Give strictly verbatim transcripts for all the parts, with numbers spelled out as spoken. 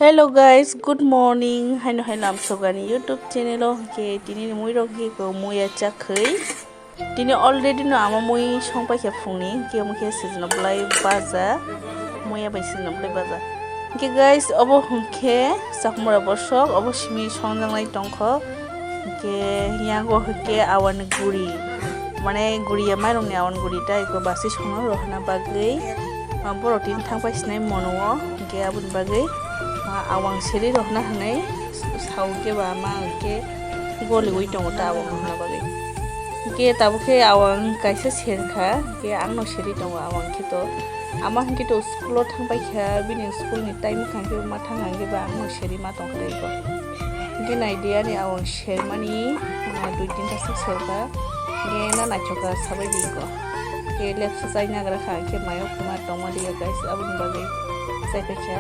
Hello guys, good morning. Haino hai lamsogani YouTube channel o hwnkhe tini ni mui rok hwnkhe ko muya chakhwi. Tini already no ama mui song paikha phungni, hwnkhe omo khe sijno bwlai baja, muya bai sijno bwlai baja. Hwnkhe guys, obo hwnkhe chakmura bosok, obo simi songjaknai tongkho. Hwnkhe yango hwnkhe awan guri, mane guriya mairokni awan guri ta iko basi songno rohorna bagwi, ah, borok tini thang pai sinai mono o, hwnkhe aboni bagwi, ah, awang seri rohorna hwnwi sao hwnkhe ba ma hwnkhe goliwi tongo ta awang rohorna bagwi. Hwnkhe tabuk khe awang kaisa serkha, hwnkhe angno seri tongo awang khe to. Ama hwnkhe to school o thang paikha, bini school ni time wngkha hwnkhe ma thang hwnkhe ba angno seri ma tongkha tei bo. Hwnkhe naidi ani awang sermani, ah, dui tinta swk serkha. Hwnkhe na naithok kha sabai di ko. Hwnkhe lepsa chai nagra kha hwnkhe mayo khuma tongma diya guys, aboni bagwi chai paikha.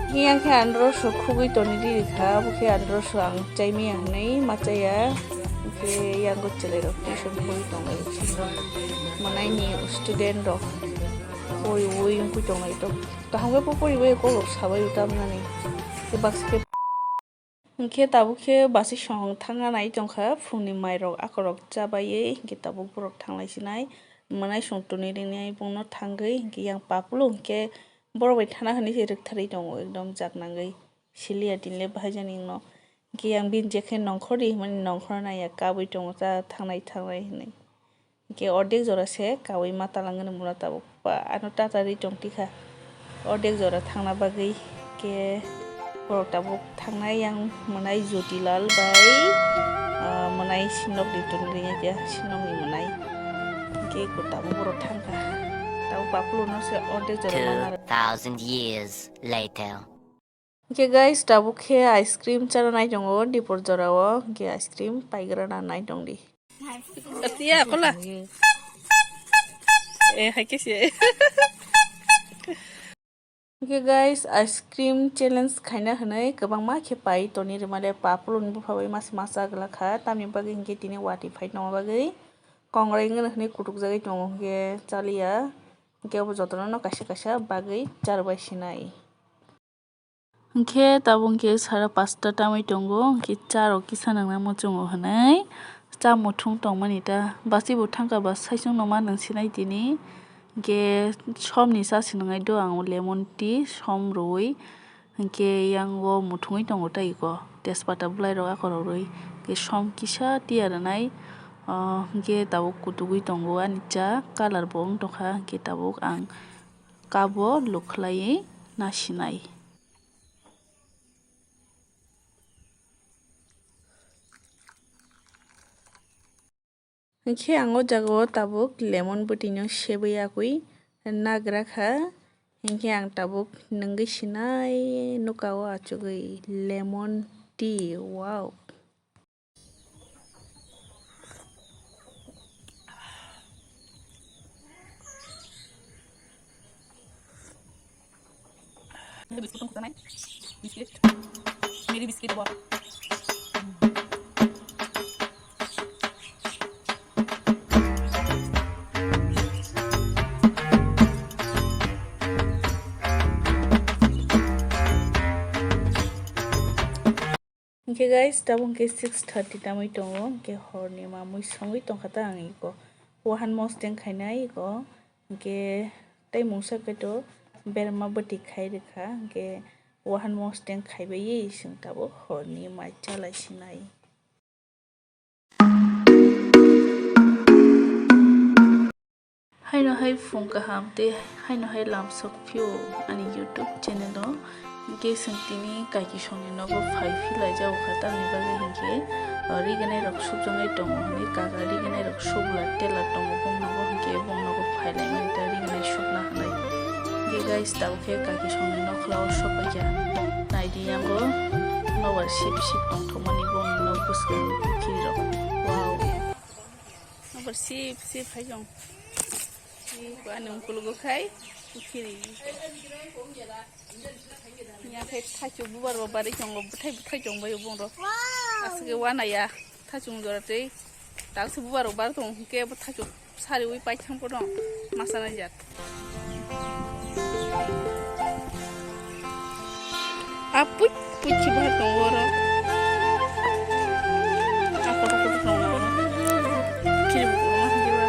Hwnkhe yang khe andro so khugwi toni di kha, abo khe andro so ang chai maya hwnwi ma chaya. Hwnkhe yango chwlairok tuition khogwi tonglai. Mwnaini student rok poriwi wngwi tonglai to. Kaham khe bo poriwi kok rok sabai o tamnani. Khe baksa khe. Hwnkhe tabuk khe basi song thangna nai tongkha, phungni mairok akorok chabaiwi, hwnkhe tabuk borok thanglai sinai. Mwnai song toni rinai bongno thangwi, hwnkhe yang papulu hwnkhe borok bai thana hwnwi se rwktharwi tongo, ekdom jak nangwi. Siliya tinle bahai jani wngno. Hwnkhe yang bini je khe nongkhor ri hwnmani nongkhorno naiya kabui tongo ta thangnai thangnai hwnwi. Hwnkhe ordek jora se kaui ma talangani mura tabuk ba ano tata ri tong tikha. Ordek jora thangna bagwi hwnkhe borok tabuk thangnai yang mwnai Jyotilal bai, ah, mwnai sinok di tong ri ya sinokni mwnai. Hwnkhe iko tabuk borok thangkha. Tabuk baphuluno se ordek jora ma naro. Two thousand years later. Hwnkhe guys, tabuk khe ice cream chana nai tongo dipor jora o, hwnkhe ice cream paigra na nai tong di. Atiya kola. Eh, hai khe se. Hwnkhe guys, ice cream challenge khaina hwnwi kwbangma khe pai toni rwmale papuloni bupha bai mas masa glakha, tamni bagwi hwnkhe tini watwi phai tongma bagwi kongrai wngwi hwnwi kutukjagwi tongo hwnkhe chaliya, hwnkhe obo jotono no kaisa kaisa bagwi charwbai sinai. Hwnkhe tabuk hwnkhe sara pasta tamwi tongo, hwnkhe cha rok kisa nangna muchungo hwnwi cha muthung tongmani ta. Basi bo thangkha ba saichung no ma nang sinai tini. Hwnkhe som ni cha se nwngnai do ang lemon tea, som rwui. Hwnkhe yang o muthungwi tongo tei iko tejpata bwlai rok akorok rwui. Hwnkhe som kisa tea rwnai, ah, hwnkhe tabuk kutugwi tongo ani cha, colour bo wng tongkha, hwnkhe tabuk ang cup o luk khlaiwi nasinai. Hwnkhe ang o jaga o tabuk lemon bwtwi no sebui yakui nagra kha, hwnkhe ang tabuk nwngwi sinai nukha o achugwi lemon tea, wow. Biscuit tong kutanai. Biscuit. Mary biscuit bo. Hwnkhe guys, tabuk hwnkhe six thirty tamwi tongo, hwnkhe horni mamwi songwi tongkha ta ang iko. Wahan mosteng khainai iko, hwnkhe tei mungsa khe to berma bwtwi khai rwkha, hwnkhe wahan mosteng khaibai chwng tabuk horni mai chalai sinai. Haino hai phung kaham tei haino hai lamsok phio ani YouTube channel o. Hwnkhe chwng tini kaiki songni nogo phai phi laijak kha, tamni bagwi hwnkhe, o, riganai rok sukjaknai tongo hwnwi kaka riganai rok sukla tela tongo bong nogo, hwnkhe bong nogo phai laimani ta riganai sukna hwnwi. Hwnkhe guys, tabuk khe kaiki songni nokhla o sokphaikha. Naidi yango nobar sip sip tongthokmani bongni nok bwskango khirok. Wow. Nobar sip sip hai jong. Ani ungkulugo khai khiri. Nya khe thachu bubar bo bari tongo, bwthai bwthai tongbaio bongrok. Aswk ke wanaya thachung jora tei. Talse bubar bo bar tong hwnkhe bo thachu sariwi paithang pono masa naijak. Apui pui chiba tongo oro. Ako ako tongo oro. Kiri bukurma hiba.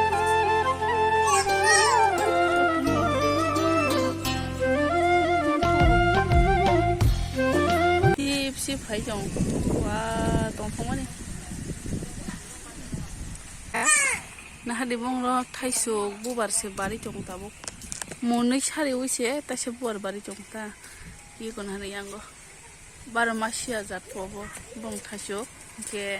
Sip sip hai tong. Wa tong tong mani. Nahadi bongro thaisuk bubar se bari tong tabuk. Monwi sari wi se taisa bubar bari tong ta. Iko nahani yango. Baro masiya jat po bo bong thaisuk. Hingke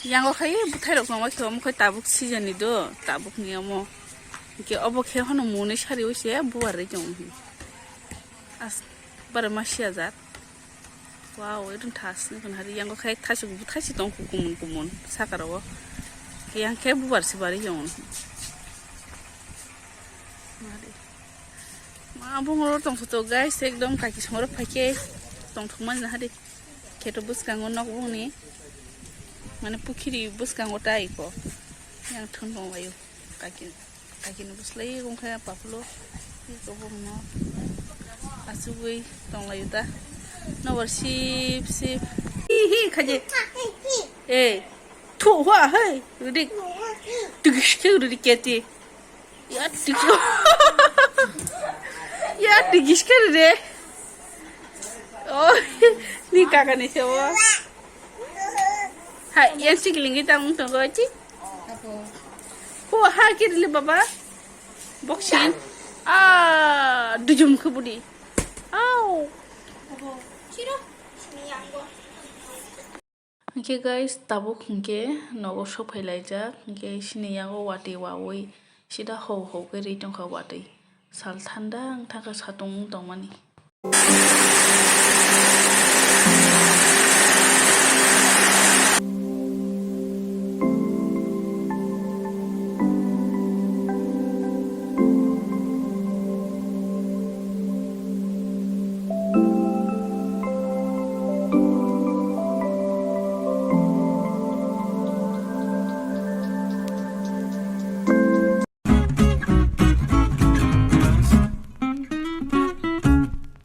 yango khai bwthai rok nangma khe omo khai tabuk season ni do, tabuk ni omo. Hingke obo khe hono monwi sari wi se bubar ri tong. As baro masiya jat. Wow, irin thas ni kon hari yango khai thaisuk bwthai se tong kumun kumun saka ro. Yang khe bubar se bari tong. Ma bongor tong to guys, ekdom kaki songro phaikhe tong thokmani nahadi. Kheto bwskango nok bongni mane pukhiri bwskango ta iko yang thun tong laio kaki kaki ni bwslai wngkha paphlo iko bongno achugwi tong laio ta nobar sip sip hi hi khaje. Ei thu hwa hei rudi. Tugis khe rudi keti. Ya tigis. Ya tigis khe re. Oh, ni kaka ni se o. Ha, yang sik lingi tang ung tongo chi. Ho ha kiri le baba. Boxing. Ah, dujum khe budi. Au. Hingke guys, tabuk hingke nogo sophai laijak, hingke sini yago watwi wawi sida hou hou khe ri tongkha watwi. Sal thanda wng thangkha satung wng tongmani.